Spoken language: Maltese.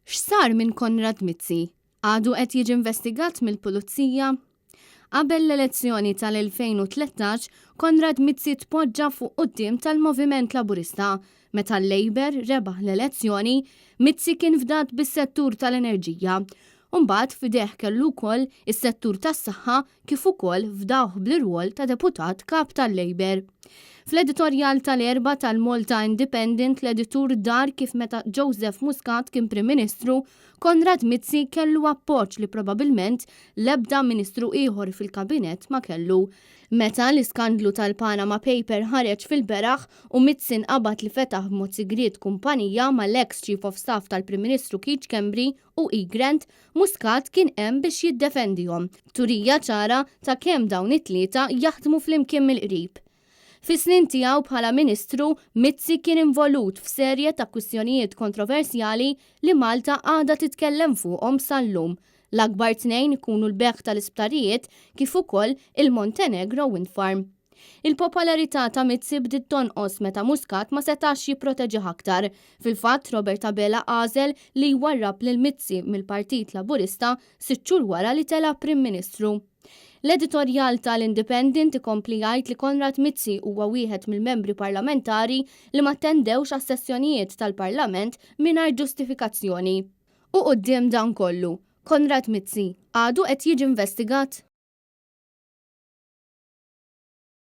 X'sar minn Konrad Mizzi? Għadu qed jiġi investigat mill-Pulizija? Qabel l-elezzjoni tal-2013, Konrad Mizzi tpoġġa fuq quddiem tal-Moviment Laburista. Meta l-Labour rebaħ l-elezzjoni, Mizzi kien fdat bis-settur tal-enerġija. U mbagħad f'idejh kellu wkoll is-settur tas-saħħa kif ukoll fdawh bl-irwol ta' deputat kap tal-Labour. Fl-editorjal tal-Erbgħa tal-Malta Independent l-editur dar kif meta Joseph Muscat kien Prim Ministru, Konrad Mizzi kellu appoġġ li probabilment l-ebda ministru ieħor fil-kabinett ma kellu. Meta l-iskandlu tal-Panama Paper ħareġ fil-beraħ u Mizzi nqabad li fetaħ b'mod sigriet kumpanija mal-eks Chief of Staff tal-Prim Ministru Keith Schembri u Egrant, Muscat kien hemm biex jiddefendihom, turija ċara ta' kemm dawn it-tlieta jaħdmu flimkien mill-qrib. Fis-snin tiegħu bħala Ministru, Mizzi kien involut f'serje ta' kwistjonijiet kontroversjali li Malta għadha titkellem fuqhom sal-lum, l-akbar tnejn ikunu l-bejgħ tal-isptarijiet kif ukoll il-Montenegro Wind Farm. Il-popolarità ta' Mizzi bdiet tonqos meta Muscat ma setax jipproteġih aktar. Fil-fatt, Robert Abela għażel li jwarrab lil Mizzi mill-Partit Laburista sitt xhur wara li tela' Prim Ministru. L-editorjal tal-Independent ikompli jgħid li Konrad Mizzi huwa wieħed mill-membri parlamentari li ma attendewx għas-sessjonijiet tal-Parlament mingħajr ġustifikazzjoni. U quddiem dan kollu, Konrad Mizzi għadu qed jiġi investigat?